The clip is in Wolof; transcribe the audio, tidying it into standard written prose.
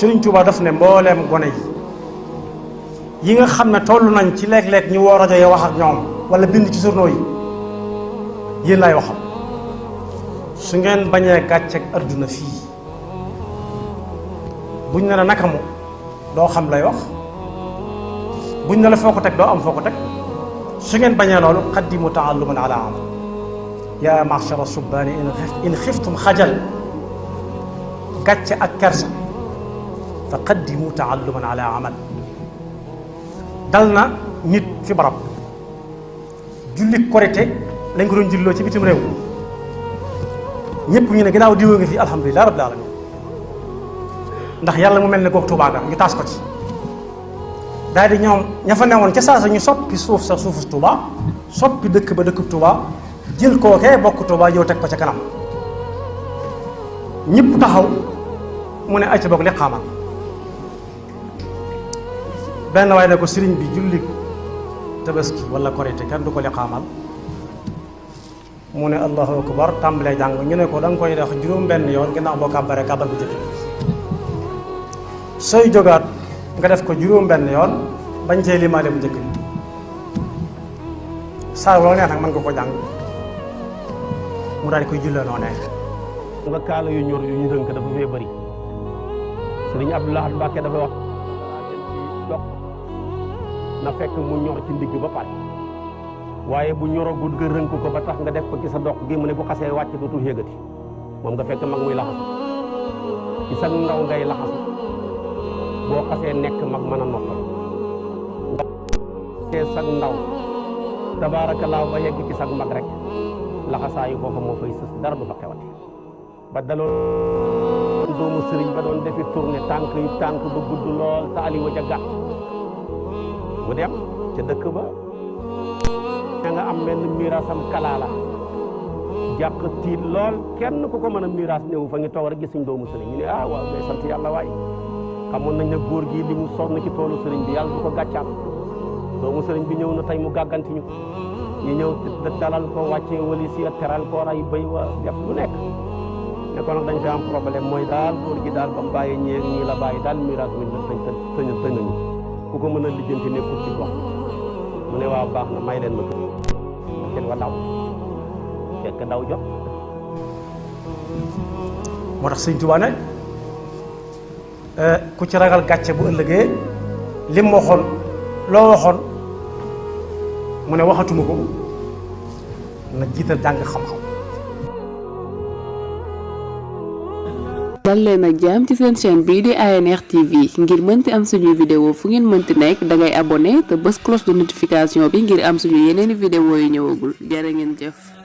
Sëriñ Tuubaa daf ne mbooleem gone yi nga xam ne toll nañ ci léeg-léeg ñu woo rajo yi wax ak ñoom wala bind ci journaux yi yéen laay waxal su ngeen bañee gàcceeg adduna fii buñ ne la naka mu doo xam lay wax buñ ne la foo ko teg doo am foo ko teg su ngeen bañee loolu qaddimu taalluman ala amal yaa ma'shara subbaani in xiftum xajal gàcce ak kersa fa qaddimu taalluman ala amal dal na nit fi barab julli korite lañ ko doon julloo ci bitim réew ñëpp ñu ne ginnaaw diwoo nga fi alhamdulilah rabbil alamin ndax yàlla mu mel ne goog Tuubaa ga ñu taas ko ci daal di ñoom ña fa newoon ca saasa ñu soppi suuf sa suufu Tuubaa soppi dëkk ba dëkkub Tuubaa jël kookee bokk Tuubaa ñëw teg ko ca kanam ñëpp taxaw mu ne ay ca bokk li xaamal benn waaye ne ko sëriñ bi julli tabaski wala korite kenn du ko li xaamal mu ne allahu akbar tàmbalee jàng ñu ne ko da nga koy def juróom benn yoon ginnaaw boo kàbbaree kàbbar bu jëkk sooy jógaat nga def ko juróom benn yoon bañ cee limaale bu njëkk bi saa wala neex nag mën nga ko jàng mu daal di koy jullee noo neex nga kaala yu ñor yu ñu rënk dafa fee bëri sëriñ Abdoulaye Mbacke dafa wax dox na fekk mu ñor ci ndigg ba pare waaye bu ñoragul nga rënk ko ba tax nga def ko ci sa dox gi mu ne bu xasee wàcc dootul yëgati moom nga fekk mag muy laxasu ci sa ndaw ngay laxasu boo xasee nekk mag mën a noppal nga sag ndaw tabaarakallaa ba yegg ci sag mag rek laxasaayu foofa moo fay sës dara du fa xewati ba daloon doomu sëriñ ba doon defi tournée tànk ba gudd lool te aliwa ja gàtt mu dem ca dëkk ba nga am benn miraasam kalaala jàq tiit lool kenn ku ko mën a miraas ñëw fa ngi toog rek gis suñ doomu sëriñ ñu ne ah waaw ngay sant yàlla waay xamoon nañ ne góor gi li mu sonn ci toolu sëriñ bi yàlla du ko gàccaal doomu sëriñ bi ñëw na tey mu gàgganti ñu ñëw dalal ko wàcce wali si teral ko ray béy wa def lu nekk ne ko nag dañ fi am problème mooy daal góor gi daal ba mu bàyyi ñeeg ñii la bàyyi daal miraas mi la tëñ nañu ku ko mën a lijjanti nekkul ci gox mu ne waaw baax na may leen ma kenn wa daw fekk daw jot moo tax Sëñ Tuubaa ne ku ci ragal gàcce bu ëllëgee lim waxoon loo waxoon mu ne waxatuma ko na jiital jàng xam-xam. dal leen ak jàmm ci seen chaîne bii di ANR TV ngir mënti am suñuy vidéo fu ngeen mënti nekk dangay abonné te bës cloche de notification bi ngir am suñu yeneeni vidéo yu ñëwagul jërë ngeen jëf.